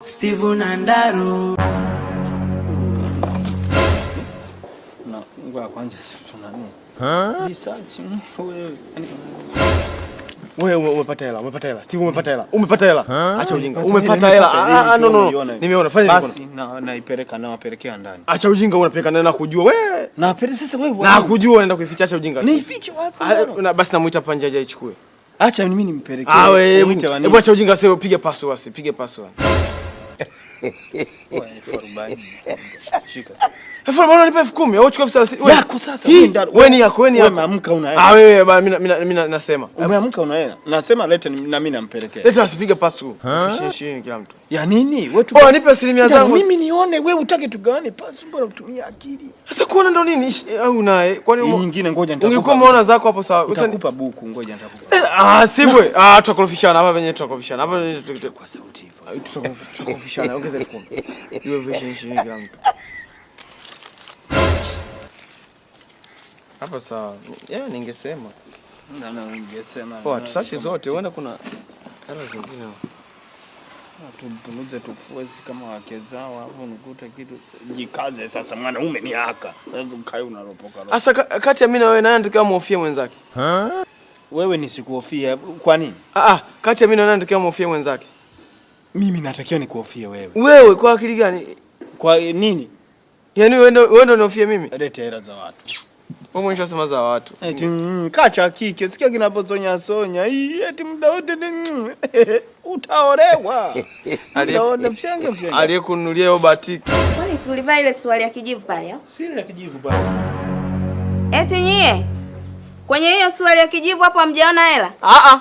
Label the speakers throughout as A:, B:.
A: Steve Nandaro.
B: Na ngoja kwanza tunani. Zisachi wewe.
C: Wewe umepata hela, umepata hela. Steve umepata hela. Umepata hela. Acha ujinga. Umepata hela. Ah, no no. Nimeona. Fanya
B: basi na naipeleka na wapelekea ndani.
C: Acha ujinga unapeleka ndani na kujua wewe.
B: Na peleka sasa wewe.
C: Na kujua unaenda kuificha, acha ujinga.
B: Niifiche wapi?
C: Na basi namuita panja aje aichukue.
B: Acha mimi nimpelekee.
C: Ah wewe, hebu acha ujinga sasa, piga pasu basi, piga pasu.
B: Wewe 40,000. Shika.
C: 40,000 nipe 10,000 au chukua 30,000.
B: Yako sasa wewe ndaro.
C: Wewe ni yako, wewe ni yako.
B: Umeamka una hela.
C: Ah wewe bana, mimi nasema.
B: Umeamka una hela. Nasema leta na mimi nampelekea.
C: Leta asipige pasu. 20 kila mtu.
B: Ya nini? Wewe tu.
C: Oh, nipe asilimia zangu.
B: Mimi nione wewe utake tugawane pasu, mbona utumie akili?
C: Sasa kuona ndo nini au naye? Kwani
B: nyingine ngoja nitakupa.
C: Ungekuwa umeona zako hapo sawa.
B: Nitakupa buku, ngoja nitakupa.
C: Ah sivyo. Ah tutakorofishana hapa wenyewe, tutakorofishana. Hapa
B: kwa sauti hivyo.
C: Tutakorofishana, ongeza 10,000. Iwe 20 kila mtu. Hapo sawa. Yeah, ningesema.
B: Na ningesema.
C: Poa, tusache zote, huenda kuna hela zingine.
B: Tupunguze tufue kama wake zao hapo nikute kitu. Jikaze sasa mwanaume ni haka. Sasa ukae unaropoka.
C: Sasa kati ya mimi na wewe nani anatakiwa muhofie mwenzake?
B: Wewe nisikuhofie kwa nini?
C: Ah, kati ya mimi na wewe nani anatakiwa muhofie mwenzake?
B: Mimi natakiwa nikuhofie wewe.
C: Wewe kwa akili gani?
B: Kwa nini?
C: Yaani wewe ndio unihofie mimi?
B: Leta hela za watu.
C: Wewe mwenyewe unasema za watu.
B: Eti kacha kike, sikia kinaposonya sonya. Hii eti muda wote ni utaolewa. Muda fyanga fyanga.
C: Aliyekununulia hiyo batiki.
D: Kwani si ulivaa ile suruali ya kijivu pale?
B: Si ile ya kijivu bwana.
D: Eti nyie kwenye hiyo suruali ya kijivu hapo hamjaona hela?
B: Ah ah.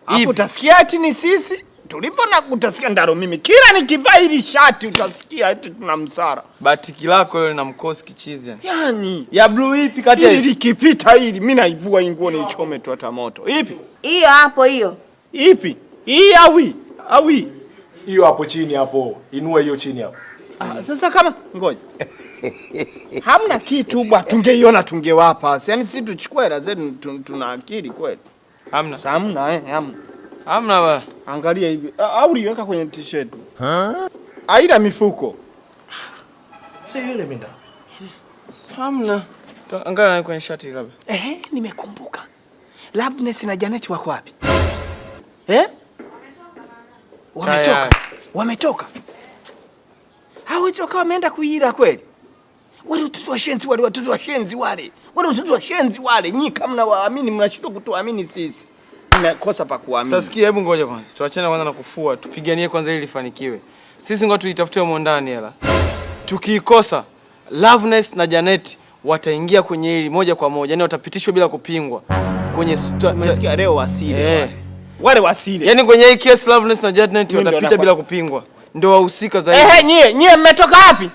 B: Hapo utasikia eti ni sisi. Tulivyo na utasikia ndaro mimi. Kila nikivaa hili shati utasikia eti tuna msara.
C: Batiki lako ile na mkosi kichizi yani.
B: Yaani
C: ya blue ipi kati
B: hili likipita hili mimi naivua hii nguo niichome tu hata moto. Ipi?
D: Hiyo hapo hiyo.
B: Ipi? Hii awi. Awi.
E: Hiyo hapo chini hapo. Inua hiyo chini hapo.
B: Ah, sasa kama ngoja. Hamna kitu bwa, tungeiona tungewapa. Yaani sisi tuchukue hela zetu, tuna akili kweli.
C: Hamna.
B: Hamna hamna.
C: Hamna bwana.
B: Angalia hivi. Au uliweka kwenye t-shirt. Haina mifuko.
E: Si ile minda.
C: Hamna. Angalia nayo kwenye shati labda.
B: Nimekumbuka. Loveness na Janet wako wapi? Wametoka. Wametoka. Hao wakawa wameenda kuira kweli. Wale watoto wa shenzi wale, watoto wa shenzi wale. Wale watoto wa shenzi wale. Nyinyi kama mnawaamini mnashindwa kutuamini sisi. Mnakosa pa kuamini.
C: Sasa sikia, hebu ngoja kwanza. Tuachane kwanza na kufua, tupiganie kwanza ili lifanikiwe. Sisi ngoja tuitafute humo ndani hela. Tukiikosa, Loveness na Janet wataingia kwenye hili moja kwa moja. Yaani watapitishwa bila kupingwa. Kwenye
B: umesikia leo wasile. Wale wasile.
C: Yaani kwenye hii case Loveness na Janet watapita bila kupingwa. Ndio wahusika zaidi.
B: Nyie mmetoka wapi?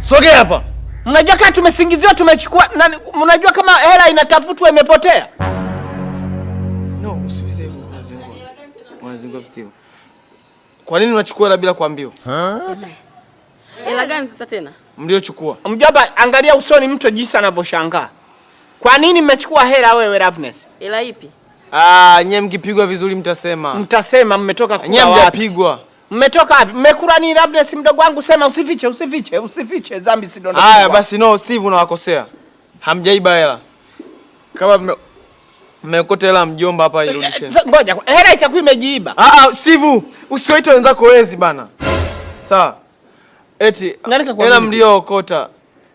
C: Sogea hapa.
B: Mnajua kama tumesingiziwa tumechukua nani, mnajua kama hela inatafutwa imepotea?
C: No, usivite hivyo unazingua. Unazingua Steve. Kwa nini unachukua hela bila kuambiwa?
F: Hela gani sasa tena?
C: Mliochukua.
B: Mjomba, angalia usoni mtu jinsi anavyoshangaa. Kwa nini mmechukua hela wewe Loveness?
F: Hela ipi?
C: Ah, nyie mkipigwa vizuri mtasema.
B: Mtasema mmetoka kula
C: Nyie
B: wapi?
C: mjapigwa.
B: Mmetoka wapi? Mmekula nini Loveness mdogo wangu? Sema usifiche, usifiche, usifiche dhambi sidondoke.
C: Haya basi no Steve unawakosea. Hamjaiba hela. Kama mmekota hela mjomba hapa irudisheni.
B: Ngoja, hela itakuwa imejiiba.
C: Ah ah, Steve, usiwaite wenzako wezi bana. Sawa. Eti hela mliookota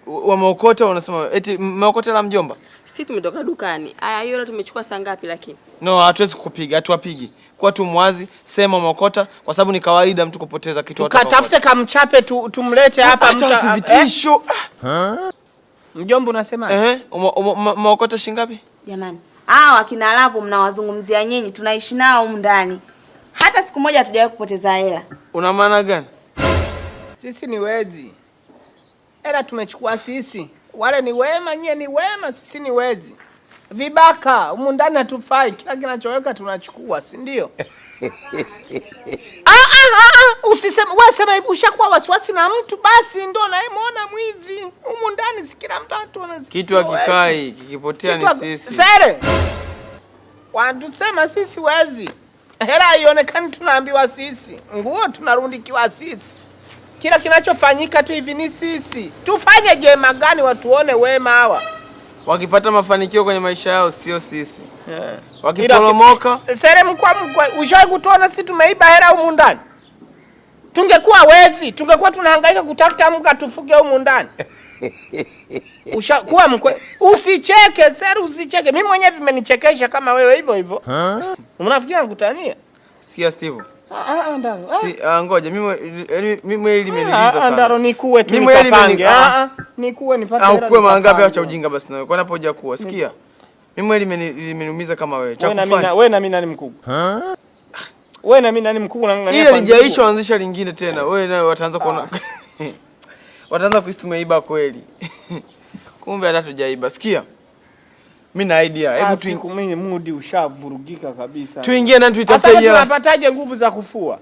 C: wameokota wanasema eti mmeokota hela mjomba?
F: Sisi tumetoka dukani. Haya hiyo hela tumechukua saa ngapi lakini?
C: No, hatuwezi kukupiga, hatuwapigi. Kwa tu mwazi, sema umeokota kwa sababu ni kawaida mtu kupoteza kitu watu.
B: Tukatafute kamchape tumlete hapa
C: mtu vitisho.
B: Mjomba unasemaje?
C: Umeokota shilingi ngapi?
D: Jamani, hawa kina Love mnawazungumzia nyinyi, tunaishi nao humu ndani. Hata siku moja hatujawahi kupoteza hela.
C: Una maana gani?
B: Sisi ni wezi. Hela tumechukua sisi. Wale ni wema, nyie ni wema, sisi ni wezi. Vibaka, humu ndani hatufai. Kila kinachoweka tunachukua, si ndio? Usiseme, wewe sema hivi ushakuwa wasiwasi na mtu basi ndio nayemuona mwizi. Humu ndani si kila mtu anatuona.
C: Kitu hakikai, kikipotea ni sisi.
B: Sere. Wanatusema sisi wezi. Hela haionekani, tunaambiwa sisi. Nguo tunarundikiwa sisi. Kila kinachofanyika tu hivi ni sisi. Tufanye jema gani watuone wema hawa?
C: Wakipata mafanikio kwenye maisha yao sio sisi.
B: Yeah.
C: Wakiporomoka
B: Sere mkwa mkwa, ushawahi kutuona sisi tumeiba hela humu ndani? Tungekuwa wezi, tungekuwa tunahangaika kutafuta mka tufuke humu ndani. Ushakuwa mkwe. Usicheke, Sere, usicheke. Mimi mwenyewe vimenichekesha kama wewe hivyo hivyo. Unafikiri nakutania?
C: Sikia Steve.
B: Ah, Ndaro.
C: Si, ngoja mimi hili limeniliza sana.
B: Ndaro nikuwe tu
C: Mimi hili
B: nikapange. Nikuwe nipate
C: Au
B: hela.
C: kuwe mara ngapi,
B: nikapange.
C: acha ujinga basi nawe. Kwani hapo hujakuwa. Sikia. Mimi hili limeniumiza kama wewe. Cha
B: Wewe na mimi
C: kufanya.
B: wewe na mimi nani mkubwa? Wewe na mimi nani mkubwa? Unang'ang'ania
C: Ile
B: kwa
C: lijaisha waanzisha lingine tena. Wewe nawe wataanza kuona. Wataanza kuhisi tumeiba kweli. Kumbe hata tujaiba. Sikia. Mimi na idea. Hebu
B: Siku mimi mudi ushavurugika kabisa.
C: tuingie ndani tuitafute
B: Hata
C: hela.
B: tunapataje nguvu za kufua?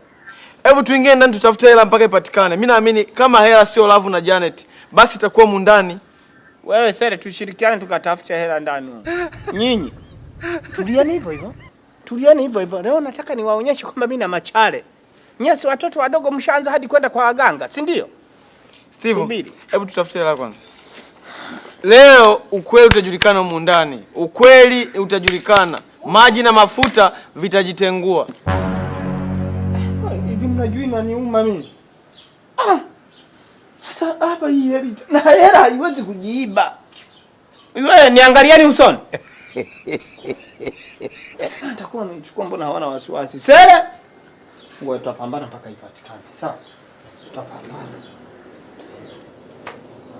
C: Hebu tuingie ndani tutafute hela mpaka ipatikane. Mimi naamini kama hela sio Love na Janet, basi itakuwa mundani.
B: Wewe Sere, tushirikiane tukatafute hela ndani. Nyinyi tulieni hivyo hivyo, tulieni hivyo hivyo. Leo nataka niwaonyeshe kwamba mimi na machale. Nyie si watoto wadogo, mshaanza hadi kwenda kwa waganga, si ndio?
C: Steve,
B: Subiri.
C: hebu tutafute hela kwanza. Leo ukweli utajulikana humu ndani. Ukweli utajulikana. Maji na mafuta vitajitengua.
B: Hivi mnajua inaniuma mimi. Sasa hapa hii hela na hela haiwezi kujiiba. Wewe niangalieni usoni. Sasa nitakuwa naichukua, mbona hawana wasiwasi? Sere! Wewe tutapambana mpaka ipatikane. Sawa? Tutapambana.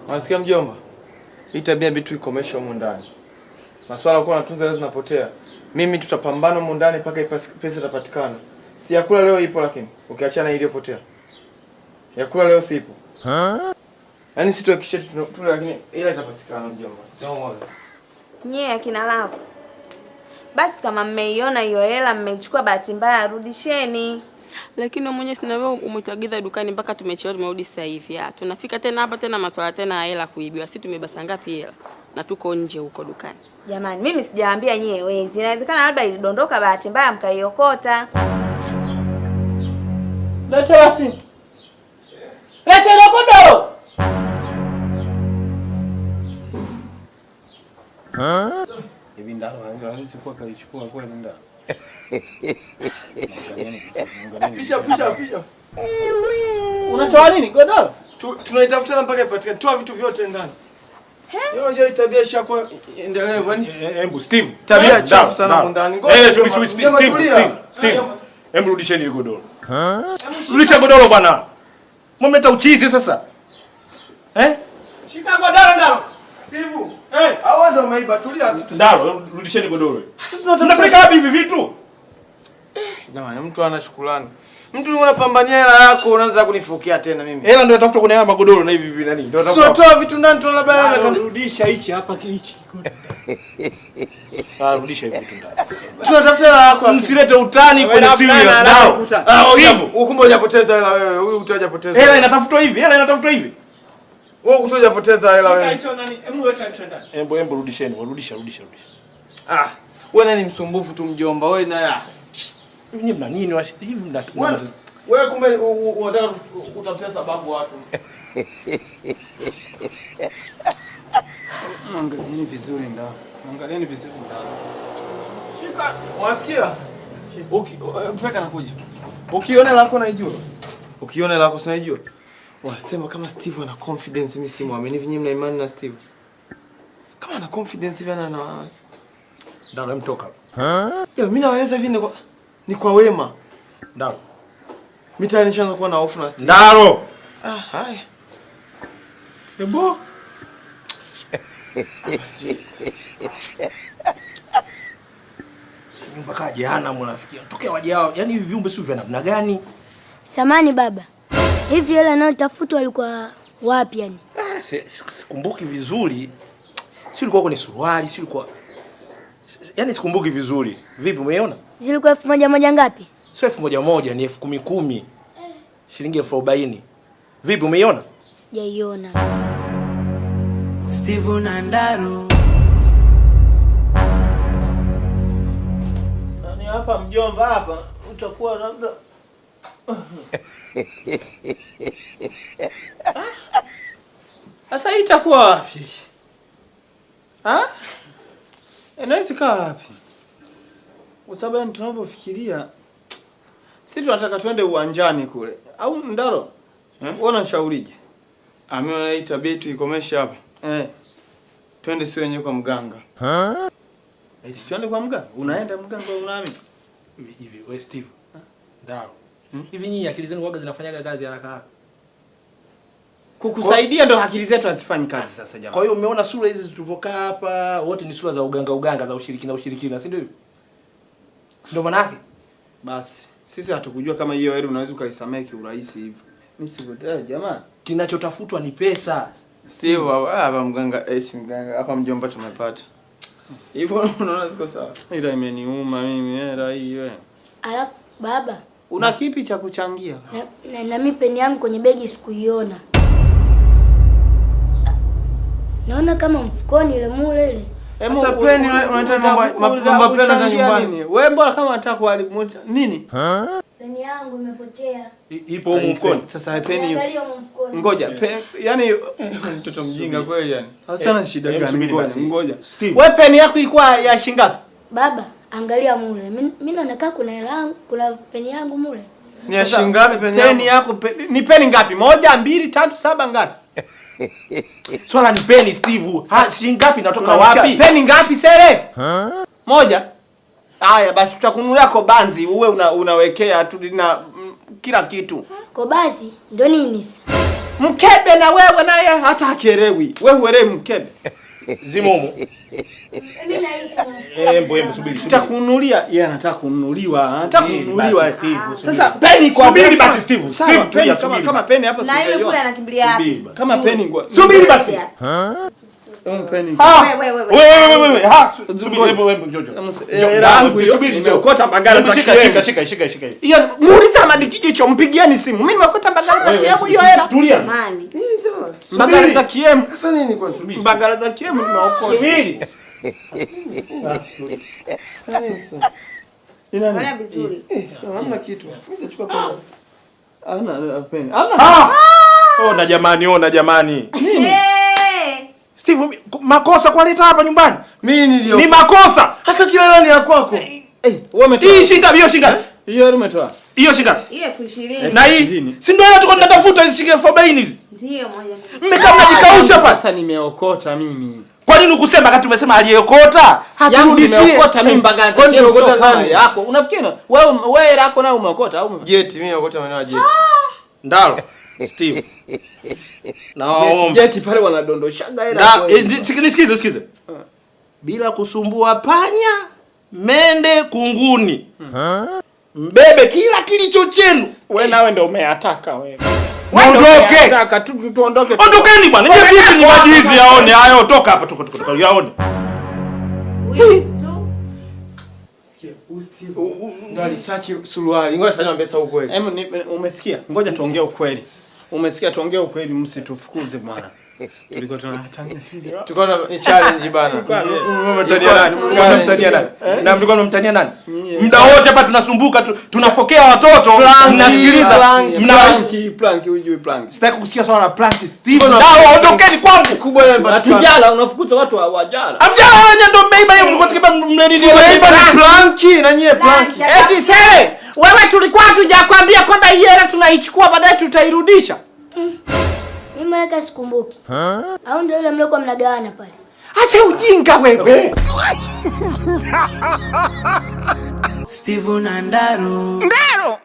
C: Unasikia mjomba? Hii tabia bitu ikomesha humu ndani. Maswala kuwa natunza leo zinapotea. Mimi tutapambana humu ndani mpaka pesa itapatikana. Si ya kula leo ipo, lakini ukiachana iliyopotea. Ya kula leo sipo. Yaani si tuhakikishe tule, lakini ila itapatikana mjomba. Sio moyo.
D: Nyie akina Love. Basi kama mmeiona hiyo hela mmeichukua bahati mbaya, rudisheni.
F: Lakini wewe mwenyewe sina, wewe umetuagiza dukani mpaka tumechelewa, tumerudi sasa hivi. Ah, tunafika tena hapa tena maswala tena ya hela kuibiwa. Sisi tumeiba saa ngapi hela? Na tuko nje huko dukani.
D: Jamani, mimi sijawaambia nyie wezi. Inawezekana labda ilidondoka bahati mbaya mkaiokota.
B: Leta basi. Leta ile godoro. Hivi Ndaro hawezi kuwa kaichukua kweli Ndaro?
C: Pisha pisha pisha.
B: Unatoa nini godoro?
C: Tunaitafuta mpaka ipatikane. Toa vitu vyote ndani. Hiyo unajua tabia ishakuwa endelevu. Yaani
E: Hebu Steve.
C: Tabia chafu sana humu ndani. Ngoja
E: Eh,
C: mjomba,
E: Steve,
C: mjomba,
E: Steve,
C: tulia.
E: Steve, Steve. Hebu rudisheni ile godoro. Rudisha godoro bwana. Mmeleta uchizi sasa. Eh?
B: Shika godoro Ndaro.
C: Steve. Eh, hawa ndio wameiba. Tulia.
E: Ndaro, rudisheni godoro.
C: Sasa tunatafuta
E: Mnapeleka wapi hivi vitu?
C: Jamani, mtu ana shukrani. Mtu unapambania hela yako unaanza kunifukia tena mimi.
E: Hela ndio natafuta kwenye haya magodoro na hivi hivi nani? Ndio
C: Sio
E: natafuta.
C: toa vitu ndani tu labda yale.
A: Rudisha hichi hapa hichi.
E: Ah, rudisha hivi vitu ndani.
C: Tunatafuta hela yako.
E: Msilete utani kwenye
B: Wewe
E: simu
B: na-
E: ya
B: na-
E: Ndaro.
B: na-
C: Ah,
E: Steve.
C: Ukumbe hujapoteza hela wewe. Huyu hujapoteza.
E: Hela inatafutwa hivi, hela inatafutwa hivi.
C: Wewe hujapoteza hela
B: Shika
C: wewe.
B: hicho nani? Hebu weka hicho ndani.
E: Embo, embo rudisheni, rudisha, rudisha, rudisha.
C: Ah, wewe nani msumbufu tu mjomba. Wewe naye.
E: Hivi nyinyi mna nini hivi mna
C: Wewe kumbe unataka kutafutia sababu watu.
B: Angalieni vizuri Ndaro. Angalieni vizuri Ndaro.
C: Shika. Unasikia? Peka nakuja. Ukiona lako naijua. Ukiona lako sinaijua. Wasema kama Steve ana confidence, mimi simuamini. Hivi nyinyi mna imani na Steve? Kama ana confidence hivi ana na
E: Ndaro, hem toka.
C: Ya, mimi naeleza hivi ni kwa wema.
E: Ndaro.
C: Mimi tayari nishaanza kuwa na hofu na Steve.
E: Ndaro.
C: Ah, haya.
E: Ebo. Nyumba kaa jehanamu rafiki. Tokea waje hao. Yaani hivi viumbe sio vya namna gani?
G: Samani baba, hivi hela inayotafutwa alikuwa wapi yani?
E: Ah, sikumbuki vizuri. Si ilikuwa kwenye suruali, si ilikuwa yaani sikumbuki vizuri. Vipi umeiona?
G: Zilikuwa 1000 ngapi?
E: Sio 1000 ni 10,000. Shilingi 40,000. Vipi umeiona?
G: Sijaiona.
A: Steve na Ndaro.
B: Ni hapa mjomba hapa. itakuwa labda sasa hii itakuwa wapi? Ha? Inaweza kaa wapi? Kwa sababu yani tunavyofikiria sisi tunataka twende uwanjani kule. Au Ndaro? Wewe unashaurije?
C: Mimi naona hii tabia tuikomeshe hapa. Twende si wenyewe kwa mganga.
B: Eti twende kwa mganga? Unaenda mganga unaamini?
E: Hivi wewe Steve. Ndaro. Hivi nyinyi akili zenu waga zinafanyaga kazi haraka haraka?
B: Kukusaidia ndo akili zetu hazifanyi kazi sasa jamaa.
E: Kwa hiyo umeona sura hizi tulivyokaa hapa wote ni sura za uganga uganga za ushirikina ushirikina, si ndio hivyo? Si ndio maana yake?
B: Basi sisi hatukujua kama hiyo heri unaweza ukaisamehe kiurahisi hivyo. Mimi sikutaka jamaa.
E: Kinachotafutwa ni pesa.
C: Steve hapa mganga, mganga hapa mjomba tumepata. Hivyo unaona ziko sawa.
B: Ila imeniuma mimi hela hii wewe.
G: Alafu baba,
B: una kipi cha kuchangia?
G: Na mimi peni yangu kwenye begi sikuiona. Naona kama mfukoni ile mule ile.
C: Sasa peni unataka mambo peni hata nyumbani.
B: Wewe mbona kama unataka kuharibu nini?
G: Peni yangu imepotea.
E: Ipo huko mfukoni.
B: Sasa peni hiyo.
G: Angalia huko mfukoni.
B: Ngoja, yani
C: mtoto mjinga kweli yani.
B: Sasa na shida gani? Ngoja.
E: Steve.
B: Wewe peni yako ilikuwa ya shilingi ngapi?
G: Baba, angalia mule. Mimi naona kuna hela yangu, kuna peni yangu mule.
C: Ni ya shilingi ngapi peni yako?
B: Peni yako ni peni ngapi? 1 2 3 7 ngapi?
E: Swala ni peni Steve. Shilingi ngapi natoka wapi?
B: Peni ngapi sere? 1. Haya basi tutakununulia kobanzi uwe unawekea tu na kila kitu.
G: Kobazi ndio nini?
B: Mkebe na wewe naye hata hakielewi. Wewe uelewi mkebe.
E: Zimo humo.
G: Mimi nahisi
E: Embo subiri.
B: Tutakununulia. Yeye anataka kununuliwa. Anataka kununuliwa. Sasa peni kwa
E: subiri basi Steve.
B: Steve tulia kama peni hapa
D: Na yule kule anakimbilia wapi?
B: Kama peni kwa.
E: Subiri basi.
B: Peni.
E: Wewe. Subiri hebu njoo.
B: Subiri nimeokota mbagala za kiemu.
E: Shika.
B: Hiyo muulize Madikijicho mpigieni simu. Mimi nimeokota mbagala za kiemu hiyo hela.
E: Tulia.
B: Mbagala za kiemu.
C: Sasa nini kwa
B: subiri? Mbagala za kiemu nimeokota.
E: Subiri.
D: Angalia vizuri.
C: Hamna kitu. Mimi sitachukua kwa.
B: Ana peni. Ana.
E: Ona jamani. Steve, makosa kuleta hapa nyumbani.
C: Mimi nilio.
E: Ni makosa.
C: Hasa kila leo ni ya kwako.
B: Wewe umetoa.
E: Hii shilingi hiyo shilingi.
B: Hiyo umetoa.
E: Hiyo shilingi.
D: Hiyo 20,000.
E: Na hii si ndio hela tuko tunatafuta hizi shilingi 40,000 hizi.
D: Ndio moja.
E: Mmekaa mnajikausha hapa.
B: Sasa nimeokota mimi.
E: Kwa nini ukusema wakati umesema aliyeokota? Haturudishie.
B: Nimeokota mimi mbagala.
C: Kwani umeokota nani?
B: Yako. Unafikiri wewe hela yako nayo umeokota au?
C: Jeti mimi naokota maneno ya jeti.
E: Ndalo. Steve. Naomba.
B: Jeti pale wanadondoshaga hela.
E: Nisikize. Bila kusumbua panya, mende, kunguni. Mbebe kila kilicho chenu.
B: Wewe nawe ndio umeataka wewe.
E: Muondoke.
B: Nataka tuondoke.
E: Ondokeni bwana. Nje vipi ni maji hizi yaone hayo toka hapa toka yaone.
C: Sikia, Steve ndio alisearch suruali. Ngoja sasa niambie sasa ukweli.
B: Umesikia? Ngoja tuongee ukweli. Umesikia, tuongee ukweli msitufukuze bwana. Tulikuwa tunatania.
C: Tulikuwa ni challenge bana.
E: Mtania nani? Mtania nani? Na mlikuwa mnamtania nani? Muda wote hapa tunasumbuka, tunafokea watoto, mnasikiliza.
B: Plank hujui plank.
E: Sitaki kusikia swala la plank Steve. Dawa ondokeni kwangu.
C: Kubwa wewe
B: Hatujala, unafukuza watu hawajala.
E: Hamjala wenyewe ndio mmeiba hiyo, mlikuwa tukiba mle nini?
C: Tumeiba ni plank na nyie plank.
B: Eti sere, wewe tulikuwa hatujakwambia kwamba hii hela tunaichukua baadaye tutairudisha.
G: Mimi malaka sikumbuki. Au ndio ile mliokuwa mnagawana pale.
B: Acha ujinga wewe.
A: Steve na Ndaro.
B: Ndaro.